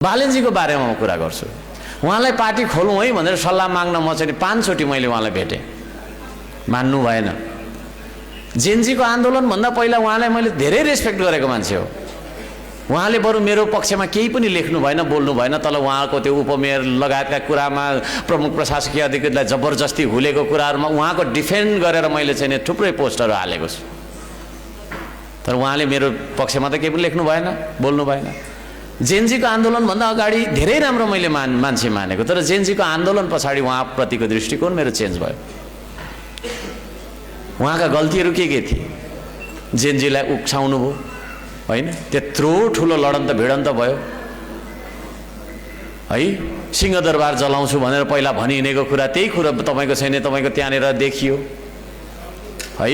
बालनजीको बारेमा म कुरा गर्छु। उहाँलाई पार्टी खोलौँ है भनेर सल्लाह माग्न म चाहिँ 5 चोटि मैले उहाँलाई भेटेँ, मान्नु भएन। जेनजीको आन्दोलनभन्दा पहिला उहाँलाई मैले धेरै रेस्पेक्ट गरेको मान्छे हो। उहाँले बरु मेरो पक्षमा केही पनि लेख्नु भएन, बोल्नु भएन, तर उहाँको त्यो उपमेयर लगायतका कुरामा प्रमुख प्रशासकीय अधिकारीलाई जबरजस्ती हुलेको कुराहरूमा उहाँको डिफेन्ड गरेर मैले चाहिँ थुप्रै पोस्टहरू हालेको छु। तर उहाँले मेरो पक्षमा त केही पनि लेख्नु भएन, बोल्नु भएन। जेनजीको आन्दोलनभन्दा अगाडि धेरै राम्रो मैले मान्छे मानेको, तर जेनजीको आन्दोलन पछाडि उहाँप्रतिको दृष्टिकोण मेरो चेन्ज भयो। उहाँका गल्तीहरू के थिए? जेनजीलाई उक्साउनु भयो होइन, त्यत्रो ठुलो लडन्त भिडन्त भयो है। सिंहदरबार जलाउँछु भनेर पहिला भनिहिँडेको कुरा, त्यही कुरा तपाईँको छैन, तपाईँको त्यहाँनिर देखियो है।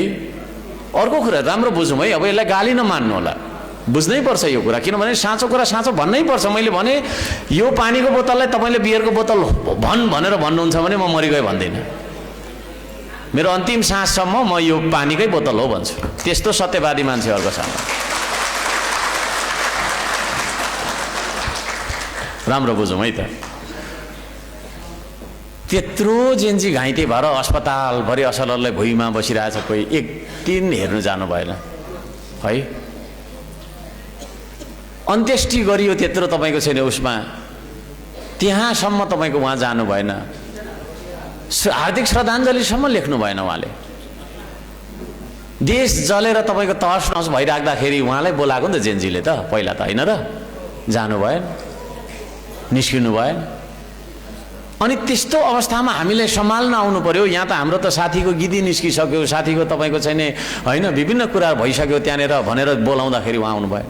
अर्को कुरा राम्रो बुझौँ है, अब यसलाई गाली नमान्नु होला, बुझ्नै पर्छ यो कुरा, किनभने साँचो कुरा साँचो भन्नै पर्छ। मैले भने यो पानीको बोतललाई तपाईँले बियरको बोतल भन् भनेर भन्नुहुन्छ भने म मरिगएँ भन्दिनँ। मेरो अन्तिम साससम्म म यो पानीकै बोतल हो भन्छु। त्यस्तो सत्यवादी मान्छेहरूको सामु राम्रो बुझौँ है त। त्यत्रो जेनजी घाइते भएर अस्पतालभरि असललाई भुइँमा बसिरहेछ, कोही एक दिन हेर्नु जानु भएन है। अन्त्येष्टि गरियो त्यत्रो तपाईँको छैन उसमा, त्यहाँसम्म तपाईँको उहाँ जानु भएन। हार्दिक श्रद्धाञ्जलीसम्म लेख्नु भएन उहाँले। देश जलेर तपाईँको तहस नहस भइराख्दाखेरि उहाँलाई बोलाएको नि त जेनजीले त पहिला त, होइन र? जानु भएन, निस्किनु भएन। अनि त्यस्तो अवस्थामा हामीले सम्हाल्न आउनु पर्यो। यहाँ त हाम्रो त साथीको गिदी निस्किसक्यो, साथीको तपाईँको छैन होइन, विभिन्न कुरा भइसक्यो त्यहाँनिर भनेर बोलाउँदाखेरि उहाँ आउनु भएन।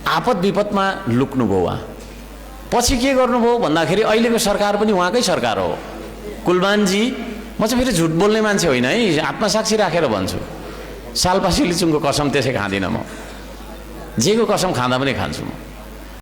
आपद विपदमा लुक्नुभयो उहाँ। पछि के गर्नुभयो भन्दाखेरि अहिलेको सरकार पनि उहाँकै सरकार हो। कुलमानजी, म चाहिँ फेरि झुट बोल्ने मान्छे होइन है, आत्मसाक्षी राखेर भन्छु। सालपासी लिचुङको कसम त्यसै खाँदिनँ म, जेको कसम खाँदा पनि खान्छु म।